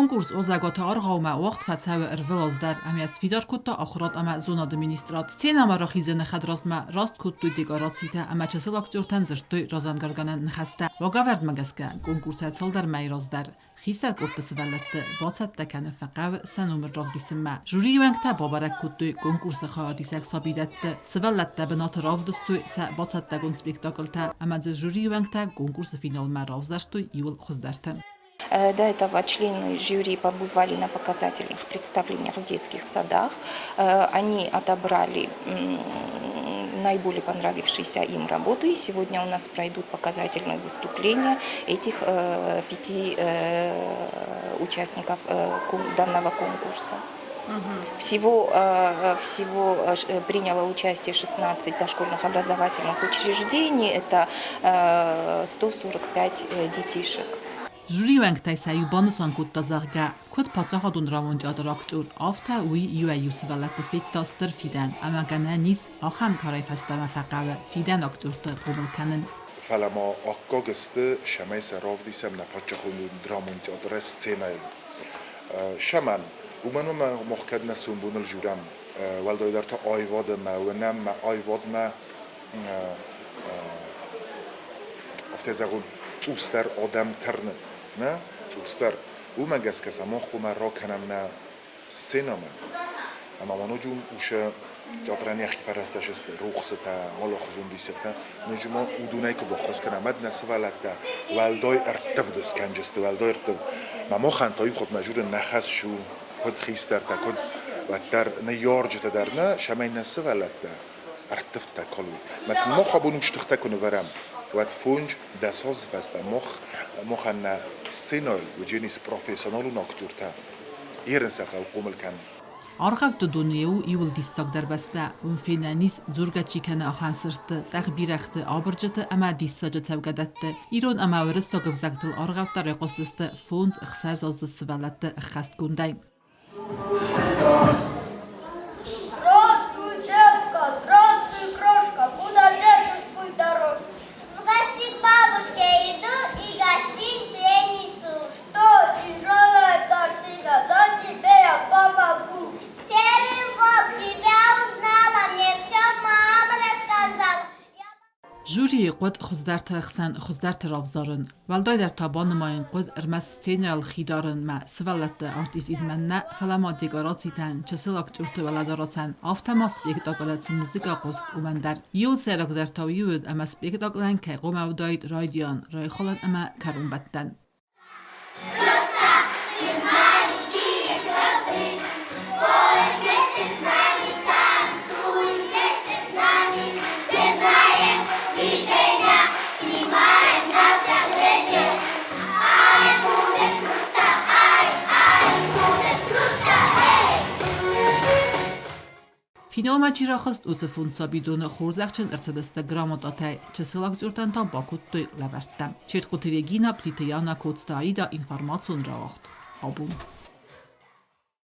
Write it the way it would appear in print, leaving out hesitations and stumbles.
Конкурс Озӕгаты аргъаумӕ уагъд фӕцӕуы ӕрвылаз дӕр ӕмӕ йӕ сфидар кодта Ахуырад ӕмӕ зонады министрад. Сценӕмӕ рахизӕны хӕдразмӕ раст кодтой декорацитӕ ӕмӕ чысыл актертӕн дзырдтой разӕнгаргӕнӕн ныхӕстӕ. Уагӕвӕрдмӕ гӕсгӕ, конкурсӕй цалдӕр мӕйы раздӕр хистӕр къордты сывӕллӕтты бацӕттӕ кӕнын фӕхъӕуы сӕ номыр равдисынмӕ. Жюрийы уӕнгтӕ бабӕрӕг кодтой конкурсы хайадисӕг сабидӕтты. Сывӕллӕттӕ бынаты равдыстой сӕ бацӕттӕгонд спектаклтӕ ӕмӕ дзы жюрийы уӕнгтӕ конкурсы финалмӕ равзӕрстой иууыл хуыздӕрты. До этого члены жюри побывали на показательных представлениях в детских садах. Они отобрали наиболее понравившиеся им работы. И сегодня у нас пройдут показательные выступления этих пяти участников данного конкурса. Всего приняло участие 16 дошкольных образовательных учреждений, это 145 детишек. Жюри уӕнгтӕй сӕ иу банысан кодта, зӕгъгӕ, куыд паддзахадон драмон театры актер, афтӕ уый иуӕй-иу сывӕллӕтты федта стыр фидӕн ӕмӕ гӕнӕн ис ахӕм карӕй фӕстӕмӕ фӕхъӕуы фидӕн актерты хъомыл кӕнын. Фӕлӕ ма аккаг сты, цӕмӕй сӕ равдисӕм нӕ паддзахадон драмон театры сценӕйыл. Цӕмӕн? Уымӕн ӕмӕ мах кӕд нӕ сомбоныл дзурӕм, уӕлдайдӕр та аивады мӕ уынӕм, мӕ аивадмӕ афтӕ зӕгъон, цъусдӕр адӕм тырны, нӕ? Цъусдӕр. Уымӕ гӕсгӕ сӕ мах хъуамӕ ракӕнӕм нӕ сценӕмӕ. Ӕмӕ ма ноджы уым усы театрӕн йӕхи фӕрӕзтӕ сысты, рухсытӕ, алыхуызон диссӕгтӕ. Ноджы ма уыдонӕй куы баххуыс кӕнӕм, уӕд нӕ сывӕллӕттӕ уӕлдай ӕрттывд скӕнджысты, уӕлдай ӕрттывд. Мӕ махӕн та иу хатт мӕ журы нӕ хӕс у, куыд хистӕртӕ, куыд уӕддӕр ныййарджытӕ дӕр нӕ, цӕмӕй нӕ сывӕллӕттӕ ӕрттывдтӕ калой. Мӕ сын мах абон устыхтӕ куы нывӕрӕм, уӕд фондз-дӕс азы фӕстӕ мах махӕн нӕ сценӕйыл уыдженис профессионалон актертӕ ерын сӕ хъӕуы хъомыл кӕнын. Аргъӕутты дуне у иууыл диссагдӕр бӕстӕ. Уым фенӕн ис, дзургӕ чи кӕны, ахӕм сырдты, цъӕх бирӕгъты, абырджыты ӕмӕ диссаджы цӕугӕдӕтты. Ирон ӕмӕ уырыссаг ӕвзӕгтыл аргъӕуттӕ райхъуыстысты фондз-ӕхсӕз аздзыд сывӕллӕтты ӕххӕстгондӕй. Здравствуй, девка, здравствуй, крошка, куда держишь путь дорожку? В гости к бабушке иду и гостинцы ей несу. Что, тяжелая корзина, да тебе я помогу. Серый волк, тебя узнала, мне все мама рассказала. Жюрийы хъуыд хуыздӕрты хсӕн хуыздӕрты равзарын, уӕлдайдӕр та банымайын хъуыд ӕрмӕст сценӕйыл хи дарынмӕ, сывӕллӕтты артистизмӕн нӕ, фӕлӕ ма декорацитӕн, чысыл актерты уӕлӕдарӕсӕн, афтӕ ма спектаклы цы музыкӕ хъуыст, уымӕн дӕр. Иуыл сӕйрагдӕр та уый уыд, ӕмӕ спектаклӕн кӕй хъуамӕ уыдаид райдиан, райхалӕн ӕмӕ кӕронбӕттӕн. Просто ты маленькие звезды, ой, вместе с нами танцуй, вместе с нами. Все знаем движения, снимаем напряжение. Ай, будет круто, ай, ай, будет круто, эй! Финалмӕ чи рахызт, уыцы фондз сабидоны хорзӕхджын ӕрцыдысты грамотатӕй, чысыл актертӕн та бакодтой лӕвӕрттӕ. Четкъуты Регина, Плиты Яна, Коцты Аида информацион рауагъд. Абон.